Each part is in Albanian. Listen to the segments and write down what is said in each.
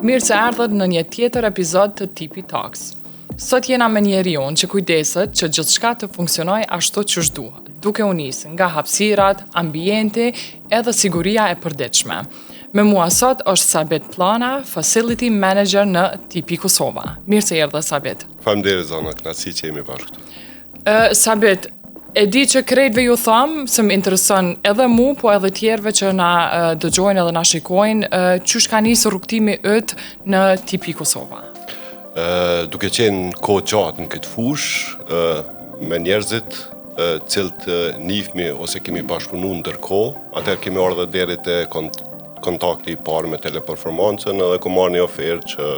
Mirë se erdhët në një tjetër epizod të TP Talks. Sot jena me njeriun që kujdeset që gjithçka të funksionojë ashtu qysh duhet, duke u nisë nga hapësirat, ambienti edhe siguria e përditshme. Me mua sot është Sabit Pllana, Facility Manager në TP Kosova. Mirë se erdhe Sabit. Faleminderit Zana, kënaqësi që jemi bashkë këtu. Ë Sabit, e di që krejtve ju tham se më intereson edhe mu, po edhe tjerëve që na dëgjojnë edhe na shikojnë, qysh ka nisur rrugëtimi yt në TP Kosova? Ë duke qenë kohë gjatë në këtë fushë, ë me njerëzit të cilët njihmi ose kemi bashkëpunu ndërkohë, atëherë kemi ardhur deri te kontakti i parë me teleperformancën edhe kom marrë një ofertë që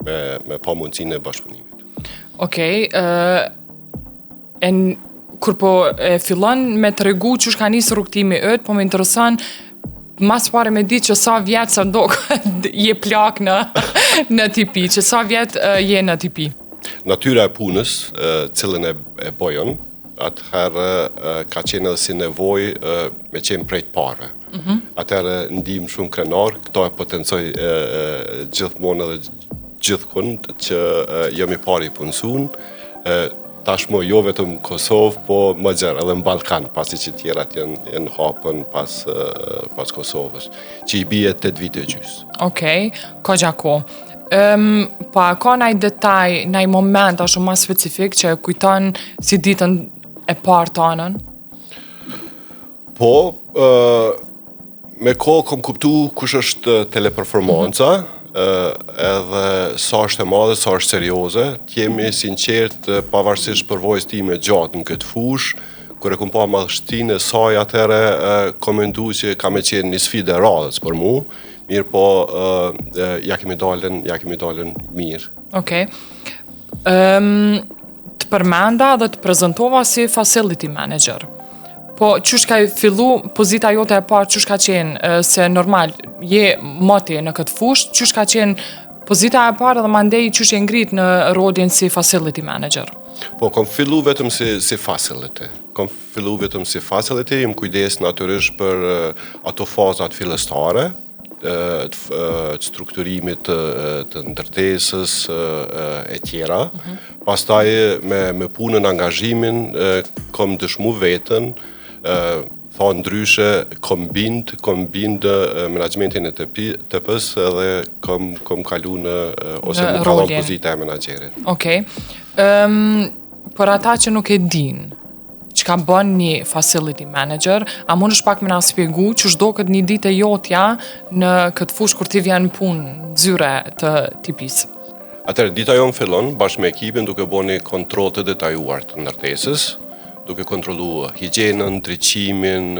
me, me pa mundësinë e bashkëpunimit. Okej, okay, e kur po e fillon me tregu qysh ka nisë rrugëtimi yt, po më intereson mas pari me di që sa vjet sa do je plak në në TP, që sa vjet je në TP. Natyra e punës, cilën e, e boj un, atëherë ka qenë edhe si nevojë me qenë prej të parëve. Mm -hmm. Atëherë ndihem shumë krenar, këto e potencoj e, e, gjithmonë edhe gjithkund që e, jam i pari i punësun, e, tashmë jo vetëm në Kosovë, po më gjerë edhe në Ballkan, pasi që tjerat janë janë hapën pas pas Kosovës, që i bie 8 vite e gjysë. Okej, okay, ka kohë. Um, pa ka naj detaj, naj moment ashtu ma specifik që e kujton si ditën e parë tanën? Po, uh, me kohë kom kuptu kush është teleperformanca, mm -hmm. edhe sa është e madhe, sa është serioze. Të jemi sinqert, pavarësisht përvojës time gjatë në këtë fushë, kur e kom pa madhështinë e saj atëherë kom mendu që ka me qenë një sfidë e radhës për mu, mirë po ja kemi dalën, ja kemi dalën mirë. Okej. Okay. Um, të përmenda dhe të prezentova si facility manager. Po, qysh ka fillu pozita jote e parë, qysh ka qenë, se normal, je moti në këtë fushë, qysh ka qenë pozita e parë dhe mandej qysh je ngrit në rolin si facility manager? Po, kom fillu vetëm si, si facility. Kom fillu vetëm si facility, jam kujdes natyrisht për ato fazat fillestare, të strukturimit të, të ndërtesës e tjera. Mm -hmm. Pastaj me, me punën, angazhimin, kom dëshmu veten, thanë ndryshe, kom bind, kom bind menaxhmentin e TP-s edhe kom, kom kalu në, ose më ka dhënë pozita e menaxherit. Okej. Okay. Um, për ata që nuk e dinë, çka bën një facility manager, a mundesh pak me na spjegu qysh doket një ditë e jotja në këtë fushë kur ti vjen në punë në zyre të TP-së? Atëherë, dita jonë fillon bashkë me ekipin duke bo një kontroll të detajuar të ndërtesës, duke kontrollu higjienën, ndriçimin,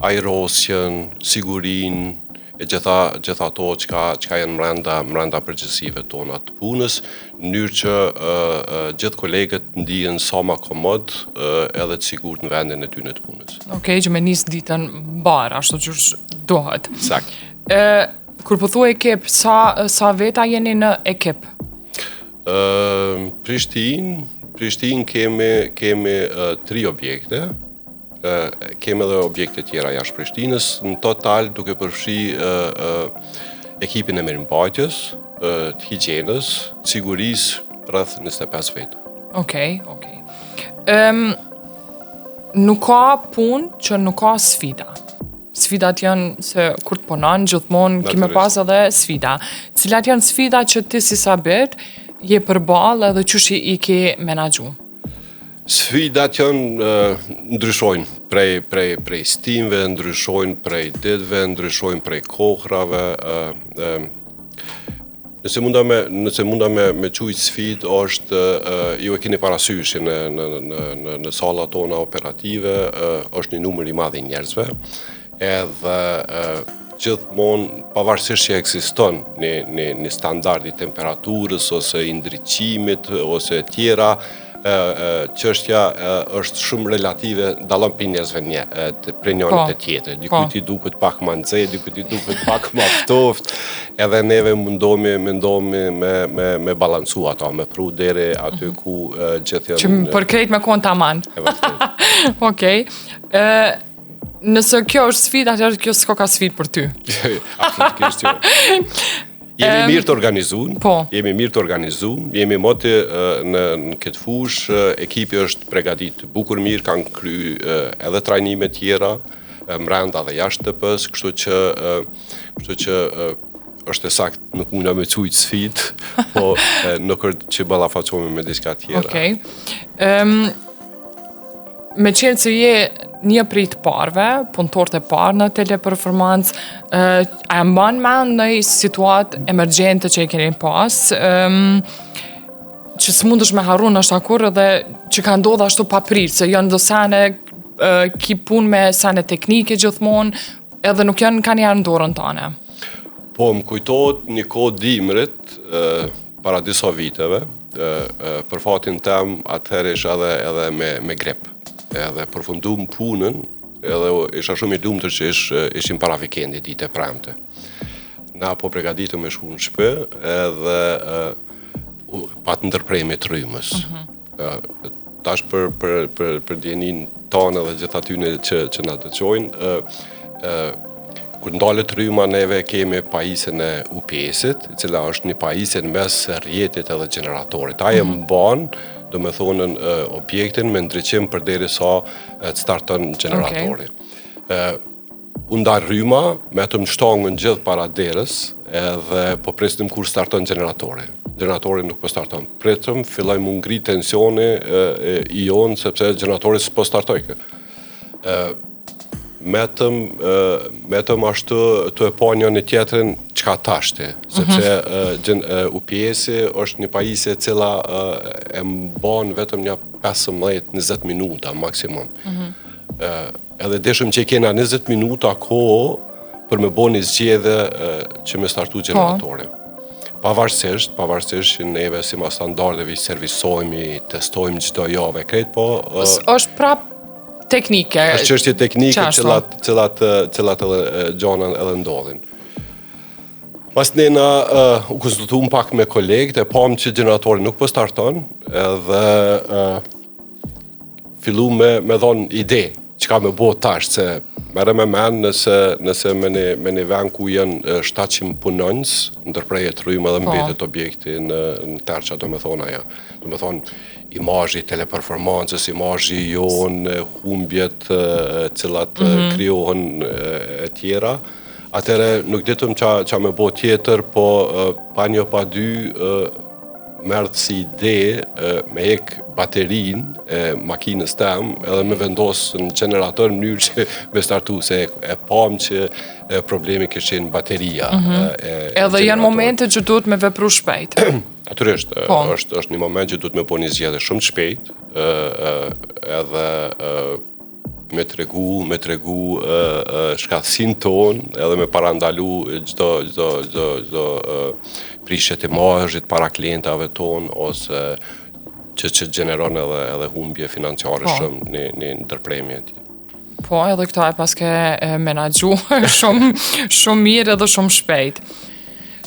ajrosjen, sigurinë, e gjitha gjitha ato çka çka janë mrenda mrenda përgjegjësive tona të punës, në mënyrë që uh, gjithë kolegët ndihen sa ma komod uh, edhe të sigurt në vendin e tyre të punës. Okej, okay, që me nis ditën mbarë, ashtu qysh duhet. Sakt. Ë kur po thua ekip, sa sa veta jeni në ekip? Ë Prishtinë, Prishtinë kemi kemi uh, tri objekte, Kemi edhe objekte tjera jashtë Prishtinës, në total duke përfshi ekipin e mirëmbajtjes, të higjienës, sigurisë, rreth 25 veta. Okej, okej. Ëm nuk ka punë që nuk ka sfida. Sfidat janë se kur të punon gjithmonë ki me pas edhe sfida. Cilat janë sfida që ti si Sabit je përballë edhe qysh i ke menaxhu? Sfidat janë ndryshojnë prej prej prej stinëve, ndryshojnë prej ditëve, ndryshojnë prej kohrave, ë Nëse munda me nëse munda me me qujt sfidë është ju e keni parasysh në në në në në sallat tona operative është një numër i madh i njerëzve edhe gjithmonë pavarësisht që ekziston një një një standard i temperaturës ose i ndriçimit ose e tjera, çështja është shumë relative, dallon prej njerëzve një, prej njërit po, te tjetri. Dikujt po. i duket pak më nxehtë, dikujt i duket pak më ftohtë. Edhe neve mundohemi mundohemi me me me balancu ato, me pru deri aty mhm. ku gjithë janë. Që për krejt me kon taman. Okej. Ë Nëse kjo është sfidë, atëherë kjo s'koka sfidë për ty. Absolutisht jo. Jemi mirë të organizuar, po. jemi mirë të organizuar, jemi moti në në këtë fushë, ekipi është pregatit bukur mirë, kanë kry edhe trajnime tjera mbrenda dhe jashtë TP-s, kështu që kështu që është e saktë, nuk muna me qujtë sfidë, po nuk është që ballafaqohemi me diçka tjera. Okej. Okay. Um, me qenë se je një prej të parëve, punëtorët e parë në teleperformancë, uh, a e mban mend një situatë emergjente që e keni pas, um, që s'mundesh me harru ndoshta kurrë dhe që ka ndodhë ashtu paprit, se janë do sene, uh, ki punë me sene teknike gjithmonë, edhe nuk janë kanjëherë në dorën tane. Po, më kujtohet një kohë dimrit, para disa viteve, për fatin tem, atëherë isha edhe, edhe me, me grip. Edhe përfundum punën, edhe isha shumë i lumtur që ish, ishim para vikendi, ditë e premte. Na po pregaditëm me shku në shpi, edhe pat ndërprerje të rrymës. Mm -hmm. Tash për, për, për, për dijeninë tonë dhe gjithë atyne që, që na dëgjojnë, ë, ë, kur ndalet rryma neve kemi pajisjen e UPS-it, e cila është një pajisje në mes rrjetit edhe gjeneratorit. Ai e mhm. mban, do me thonë, objektin me ndriçim përderisa të starton gjeneratori. Okay. U ndal rryma, metëm shtangën gjithë para derës, edhe po prisnim kur starton gjeneratori. Gjeneratori nuk po starton. Pritëm, filloi mu ngrit tensioni e, e, i jonë, sepse gjeneratori s'po startojke. E, metëm, e, metëm ashtu tu e pa njëni tjetrin çka tashti, sepse mm -hmm. gjen, UPS-i është një pajisje e cila e, e mban vetëm një 15-20 minuta maksimum. Mm -hmm. e, Edhe deshëm që i kena 20 minuta kohë për me bo një zgjedhje që me startu po. gjeneratorin. Pavarësisht, pavarësisht që neve simas standardeve i servisojmë, i testojmë çdo javë e krejt, po... është prap teknike. është çështje teknike cilat, cilat, cilat edhe gjana edhe ndodhin. Masnena uh, u konsultum pak me kolegët, e pamë që gjeneratori nuk po starton, edhe uh, fillu me, me dhonë ide, çka me bo tash, se merre me men nëse, nëse me një, me një vend ku janë 700 punonjës, ndërprehet rryma dhe po. mbetet objekti në, në terr, ça do me thonë ajo. Do me thonë, imazhi i teleperformancës, imazhi jonë, humbjet cilat mm -hmm. krijohen e tjera, atëherë nuk ditëm ça, ça me bo tjetër, po pa një pa dy, m'erdh si ide me hek baterin e makinës tem edhe me vendos në gjenerator në mënyrë që me startu se e pam që problemi kish qenë bateria mm -hmm. e, e edhe janë momente që duhet me vepru shpejt Natyrisht, po. është është një moment që duhet me bo një zgjedhje shumë të shpejt, ë edhe me tregu, me tregu shkathtësinë tonë, edhe me parandalu çdo çdo çdo çdo prishje të imazhit para klientave tonë ose që që gjeneron edhe edhe humbje financiare po. shumë në në ndërprerje të Po, edhe këto e paske menaxhu shumë shumë mirë edhe shumë shpejt.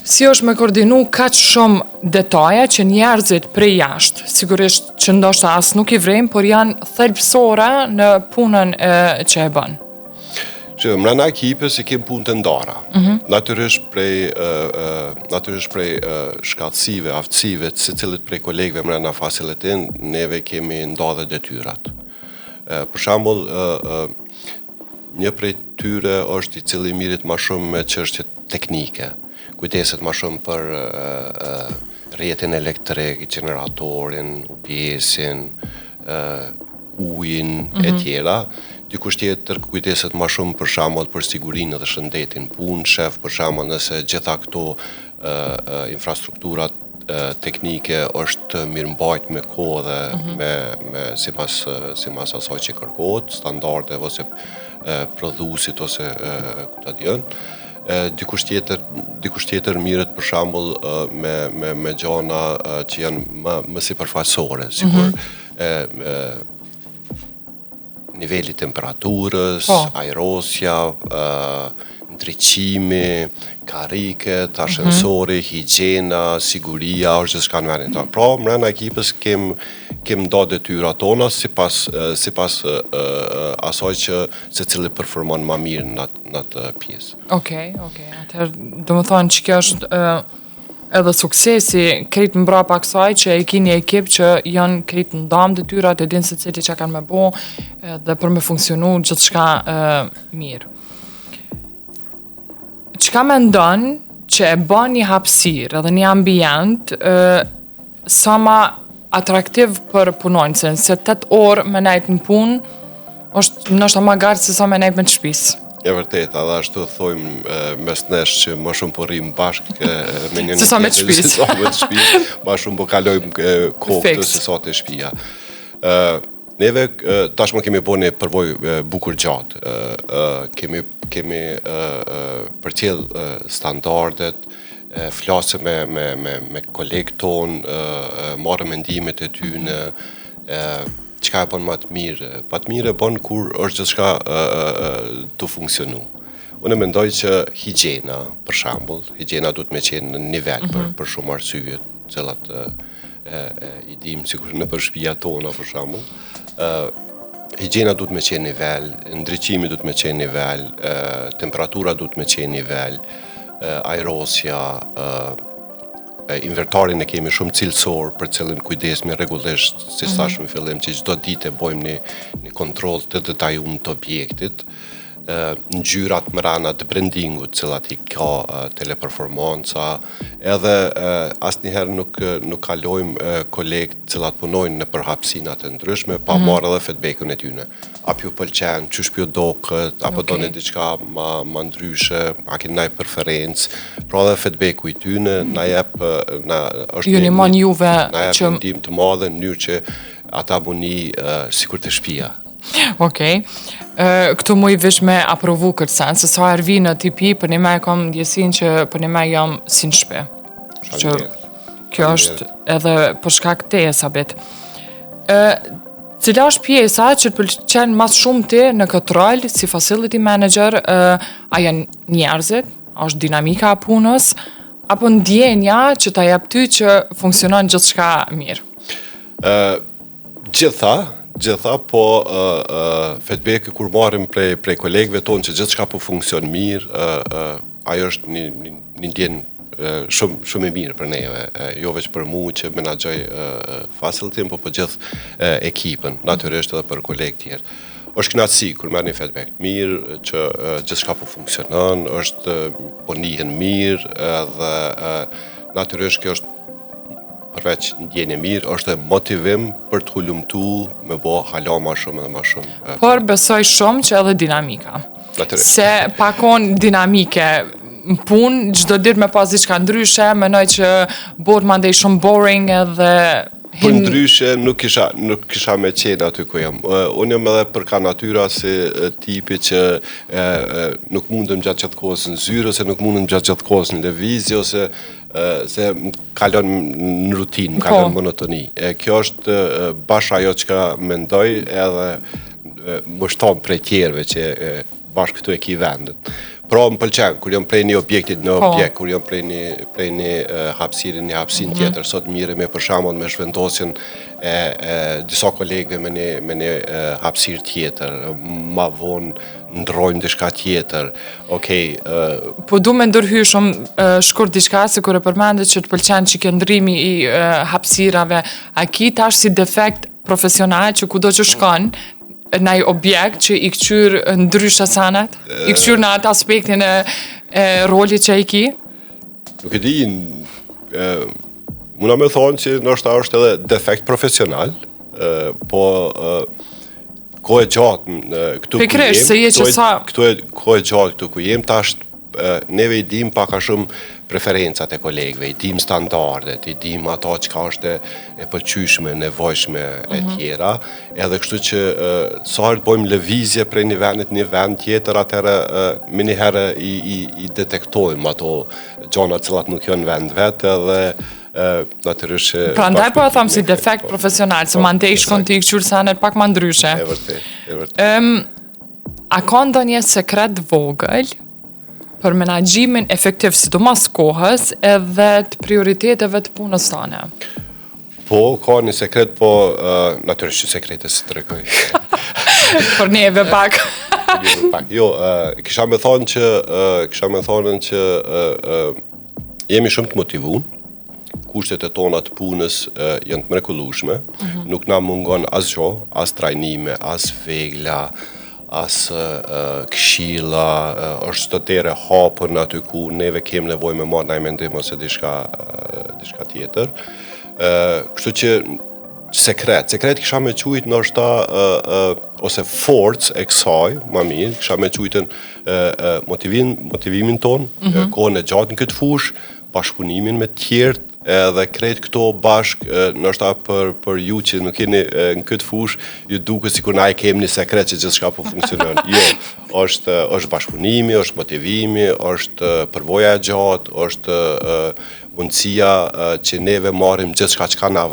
Si është me koordinu kaq shumë detaje që njerëzit prej jashtë, sigurisht që ndoshta as nuk i vrejnë, por janë thelbësore në punën e, që e bën? Që mrena ekipës i kem punë të ndara. Mm -hmm. Natyrisht prej, natyrisht prej shkathtësive, aftësive të secilit prej kolegëve mrena facility-n, neve kemi nda dhe detyrat. Për shembull, Një prej tyre është i cili mirret ma shumë me çështjet teknike, kujdeset ma shumë për rrjetin elektrik, gjeneratorin, UPS-in, ujin mm -hmm. e mhm. tjera. Dikush tjetër kujdeset ma shumë për shembull për sigurinë dhe shëndetin punë, shef për shembull nëse gjitha këto infrastrukturat teknike është mirëmbajt me kohë dhe mm -hmm. me, me sipas, sipas asaj që kërkohet, standardeve ose prodhuesit ose ku ta di unë. Dikush tjetër, dikush tjetër mirret për shembull me me me gjana që janë më më sipërfaqësore, sikur mm -hmm. e, e, niveli i temperaturës, po. ajrosja, ë ndriçimi, karriket, ashensori, mm -hmm. higjiena, siguria, është gjithçka në vendin tonë. Pra, mrena ekipës kem kem nda detyrat tona sipas sipas asaj që secili performon ma mirë në atë në atë pjesë. Okej, okay, okej. Okay. Atëherë, domethonë që kjo është uh, edhe suksesi krejt mbrapa kësaj që e ki një ekip që janë krejt ndam detyrat e din secili çka kanë me bo edhe për me funksionu gjithçka uh, mirë. Çka mendon që e bën një hapësirë edhe një ambient uh, sa ma atraktiv për punonjësin, se 8 orë me nejtë në punë, është ndoshta ma garë se sa me nejtë me të shpisë. E vërtet, edhe ashtu thojmë mes nesh që ma shumë po rrimë bashkë me një Se sa me të shpisë. Se sa me të shpisë, ma shumë po kalojmë kohë këtë se sa te shpia. Neve tashmë kemi bo një përvojë bukur gjatë. Kemi, kemi përcjell standardet, flasim me me me me kolegë tonë, marrim mendimet e tyne, çka e bën ma të mirë. Ma të mirë e bën kur është gjithçka tu funksionu. Unë mendoj që higjiena, për shembull, higjiena duhet me qenë në nivel mm -hmm. për mhm. për shumë arsye, të cilat e, e, i dim sikur nëpër shpia tona për shembull. ë Higjiena duhet me qenë nivel, ndriçimi duhet me qenë nivel, temperatura duhet me qenë nivel, ajrosja, invertarin e kemi shumë cilësor për cilin kujdesemi rregullisht, si mm -hmm. thashë në fillim që çdo ditë e bojmë një, një kontroll të detajum të objektit, ngjyrat mrena të brandingut, cilat i ka teleperformanca, edhe asnjëherë nuk nuk kalojmë kolegë të cilat punojnë nëpër hapësinat e ndryshme pa mm -hmm. marrë edhe feedbackun e tyne. A p'ju pëlqen, qysh p'ju doket, apo okay. doni diçka ma, ma ndryshe, a keni naj preferencë, pra edhe feedbacku i tyne na jep na është ju ndihmon juve na jep që ndihmë të madhe në mënyrë që ata m'u ni uh, sikur te shpia. Okej. Okay. Këtu muj veç me aprovu këtë sen, se sa herë vi në TP, përnime e kom ndjesinë që përnime jam si në shpi. Që kjo është edhe për shkak teje, Sabit. Ë, cila është pjesa që të pëlqen ma s'shumti në këtë rol si facility manager, ë, a janë njerëzit, a është dinamika e punës, apo ndjenja që ta jep ty që funksionon gjithçka mirë? Ë, Gjitha, gjitha, po uh, uh, feedback kur marrim prej prej kolegëve tonë që gjithçka po funksionon mirë, uh, uh, ajo është një një, një ndjenjë shumë shumë e mirë për neve, jo veç për mua që menaxhoj uh, facility po për gjithë uh, ekipën, natyrisht edhe për kolegë tjerë. Është kënaqësi kur merr një feedback mirë që uh, gjithçka po funksionon, është po nihen mirë edhe uh, natyrisht kjo është përveç ndjenjë e mirë, është edhe motivim për të hulumtu me bo hala ma shumë edhe ma shumë. Por besoj shumë që edhe dinamika. Natyrisht. Se pa kon dinamike në punë, çdo ditë me pas diçka ndryshe, mendoj që bohet mandej shumë boring edhe Për ndryshe nuk kisha nuk kisha me qenë aty ku jam. Unë jam edhe për ka natyra si tipi që e, e, nuk mundem gjatë gjithë kohës në zyrë ose nuk mundem gjatë gjithë kohës në lëvizje ose se më kalon në rutinë, më kalon po. në monotoni. E, kjo është bash ajo çka mendoj edhe më shton prej tjerëve që e, bash këtu e ki vendin. Pra më pëlqen, kur jam prej një objektit në po. objekt, kur jam prej një, prej një hapësire në një hapësinë mm -hmm. tjetër, sot merremi për shembull me zhvendosjen e, e disa kolegëve me një, me një hapësirë tjetër, ma vonë ndrojmë diçka tjetër. Okej, okay, uh... Po du me ndërhy shumë uh, shkurt diçka se kur e përmende që të pëlqen që kjo ndrimi i uh, hapësirave, a ki tash si defekt profesional që kudo që shkon në ai objekt që i këqyr ndryshe sanet, i këqyr në atë aspektin e, e rolit që i ki? Nuk e di, e, muna me thonë që ndoshta është edhe defekt profesional, e, po e, kohë e gjatë këtu ku jem. Se je që sa këtu e kohë e gjatë këtu ku jem tash neve i dim pak a shumë preferencat e kolegëve, i dim standardet, i dim ato çka është e, e pëlqyeshme, nevojshme e mm -hmm. tjera, edhe kështu që sa herë të bojmë lëvizje prej një vendit në një vend tjetër, atëherë menjëherë i, i, i detektojmë ato gjana të cilat nuk janë në vend vet edhe natyrisht që Prandaj po e tham si defekt po, profesional, se po, mandej shkon ti i kqyr sanet pak ma ndryshe. E vërtet, e vërtet. Ëm a ka ndonjë sekret vogël? për menaxhimin efektiv, sidomos kohës edhe të prioriteteve të punës tane? Po, ka një sekret, po uh, natyrisht që sekrete s'i tregoj. Për neve pak. Për neve pak. Jo, uh, kisha me thonë që, uh, kisha me thonë që uh, uh, jemi shumë të motivun, kushtet e tona të punës uh, janë të mrekullueshme, mm -hmm. nuk na mungon asgjë, as trajnime, as vegla, as uh, këshilla, uh, është çdo derë e hapur në aty ku neve kem nevojë me marrë naj mendim ose diçka uh, diçka tjetër. Ë, kështu që sekret, sekret kisha me qujt ndoshta uh, uh, ose forcë e kësaj, ma mirë, kisha me qujtën uh, uh, motivim, motivimin ton, mm -hmm. kohën e gjatë në këtë fushë, bashkëpunimin me tjerët, edhe krejt këto bashk, ndoshta për për ju që nuk jeni në këtë fushë, ju duket sikur na e kemi një sekret që gjithçka po funksionon. Jo, është është bashkëpunimi, është motivimi, është përvoja e gjatë, është mundësia që neve marrim gjithçka çka na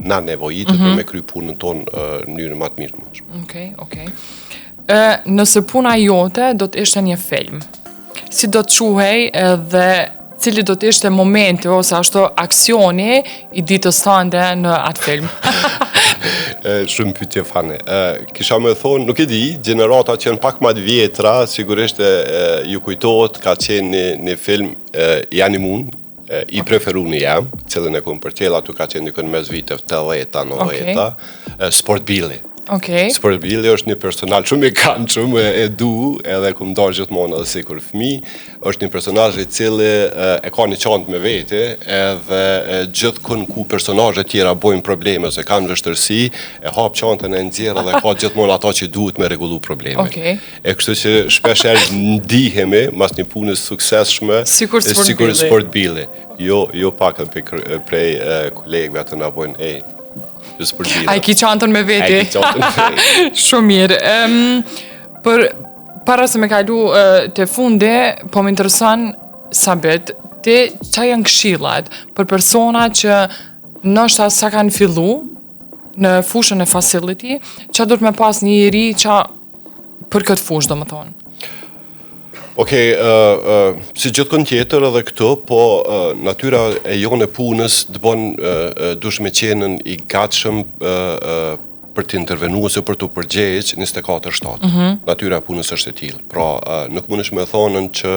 na nevojitet mm -hmm. për mhm. me kry punën tonë në mënyrën më të mirë të mundshme. Okej, okay, okej. Okay. Ë, nëse puna jote do të ishte një film, si do të quhej edhe cili do të ishte momenti ose ashtu aksioni i ditës tënde në atë film? e, shumë pyetje fani. E, kisha me thonë, nuk e di, gjenerata që janë pak më të vjetra, sigurisht e, e, ju kujtohet ka qenë një, një film e, i animun, e, i preferuni jem, cilin e kom përcjell, aty ka qenë dikun mes viteve 80-ta, 90-ta, okay. Sport Billy. Okej. Okay. Sport Billy është një personazh shumë i këndshëm, e, e du, edhe kum dashtë gjithmonë edhe si kur fëmi. Është një personazh i cili e, e ka një çantë me vete, edhe e, gjithkund ku personazhe tjera bojnë probleme ose kanë vështirësi, e hap çantën e nxjerr edhe ka gjithmonë ato që duhet me rregullu problemin. Okej. E kështu që shpesh herë ndihemi mas një pune të suksesshme sikur Sport sikur Billy. Sport Billy. Jo, jo pak edhe prej, prej kolegëve ato na bojnë, ej, jo Sport Billy. A e ki çantën me veti? A e ki çantën me veti. Shumë mirë. Um, për para se me kalu te fundi, po më intereson Sabit, ti ça janë këshillat për persona që ndoshta sa kanë fillu në fushën e facility, ça duhet me pas një i ri ça për këtë fushë, domethonë? Okej, okay, uh, uh, si gjithkund tjetër edhe këtu, po uh, natyra e jonë e punës të bon uh, uh, dush me qenën i gatshëm uh, uh, për të intervenu ose për t'u përgjegj 24/7. Mm -hmm. Natyra e punës është e tillë. Pra, uh, nuk mundesh me thonën që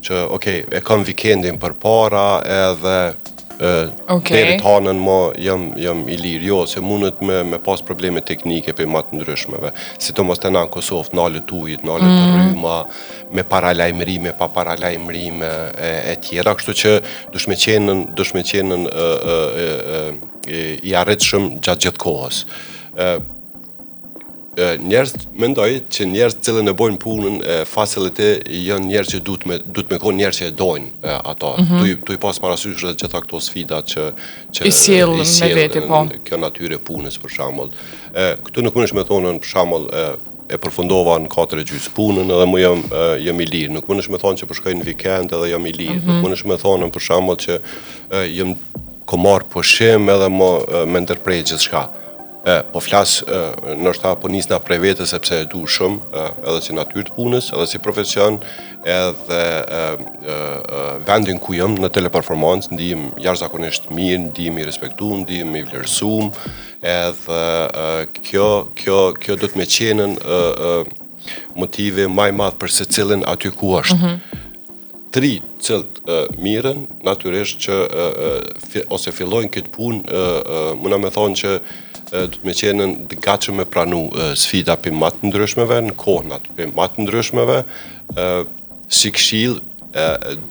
që ok, e kam vikendin përpara edhe okay. deri t'hanën mo jam jam i lirë. Jo, se mundet me me pas probleme teknike prej ma të ndryshmeve. Sidomos te na në Kosovë, nalet uji, nalet mm. rryma, me paralajmërime, pa paralajmërime e, e tjera, kështu që dush me qenën, dush me qenën e, e, e, e, i arritshëm gjatë gjithë kohës. Ë njerëz mendoj që njerëz të cilën e bojnë punën e facility janë njerëz që duhet me duhet me kon njerëz që e dojnë ato. Mm -hmm. Tu tu i pas parasysh edhe gjitha këto sfida që që i sjell me vete po. Kjo natyrë e punës për shembull. Ë këtu nuk mundesh me thonë për shembull e, e përfundova në 4 e gjysë punën edhe mu jam jam i lirë. Nuk mundesh me thonë që po shkoj në vikend edhe jam i lirë. Mm -hmm. Nuk mundesh me thonë për shembull që e, jam kom marr pushim edhe mo me ndërprej gjithçka. E, po flas, e, ndoshta po nisna prej vetes sepse e du shumë, e, edhe si natyrë të punës, edhe si profesion, edhe e, e, e, vendin ku jam në teleperformancë, ndihem jashtëzakonisht mirë, ndihem i respektuar, ndihem i vlerësuar, edhe e, kjo kjo kjo do të me qenën e, e, motivi ma i madh për secilin aty ku është. Mm -hmm. Të ri të cilët mirren, natyrisht që ose fillojnë këtë punë, muna me thonë që do të me qenën të gatshëm me pranu sfida prej ma të ndryshmeve, në kohnat prej ma të ndryshmeve, si këshill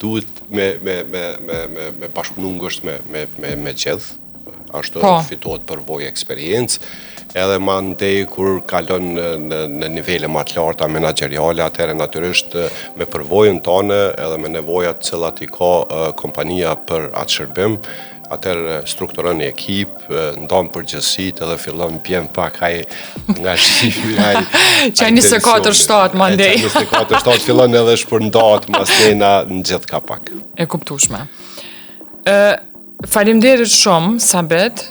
duhet me, me, me, me, me, me bashkëpunu ngusht me, me, me, me gjithë, ashtu po. fitohet përvojë eksperiencë, edhe mandej kur kalon në, në, në nivele ma të larta menaxheriale, atëherë natyrisht me përvojën tane edhe me nevojat të cilat i ka kompania për atë shërbim, atëherë strukturon një ekip, ndan përgjegjësitë edhe fillon bjen pak ai nga shifi ai. Qaj 24/7 mandej. 24/7 fillon edhe shpërndahet masnena në gjithë ka pak. E kuptueshme. Ë Faleminderit shumë, Sabit.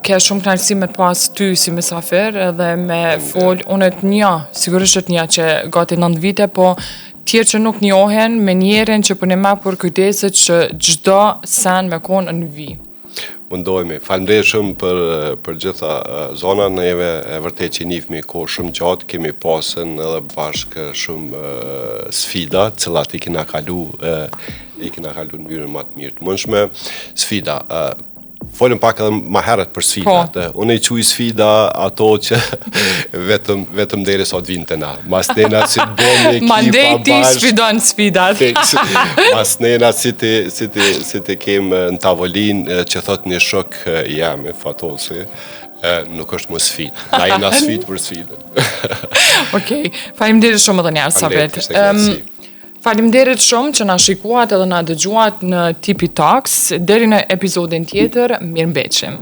Ke shumë kënaqësi me të pas ty si mysafir edhe me fol. Unë të njoh, sigurisht të njoh që gati 9 vite, po tjerë që nuk njohen me njerin që përnime përkujdeset që çdo sen me konë në vijë. Mundohemi. Faleminderit shumë për për gjitha zona, neve e vërtet që njihmi kohë shumë gjatë, kemi pasën edhe bashkë shumë sfida, të cilat i kena kalu i kena kalu në mënyrën më të mirë të mundshme. Sfida, folëm pak edhe ma herët për sfidat. Po. Unë i quj sfida ato që vetëm vetëm derisa të vinë te na. Masnena si të bëmi ekipa Mandej ti sfidon sfidat. Masnena si ti si ti si ti kem në tavolinë që thot një shok jam Fatosi, nuk është më sfidë. Na jena sfidë për sfidën. Okej, okay. faleminderit shumë edhe një herë Sabit. Um, Faleminderit shumë që na shikuat edhe na dëgjuat në Tipi Talks. Deri në episodin tjetër, mirëmbetshim.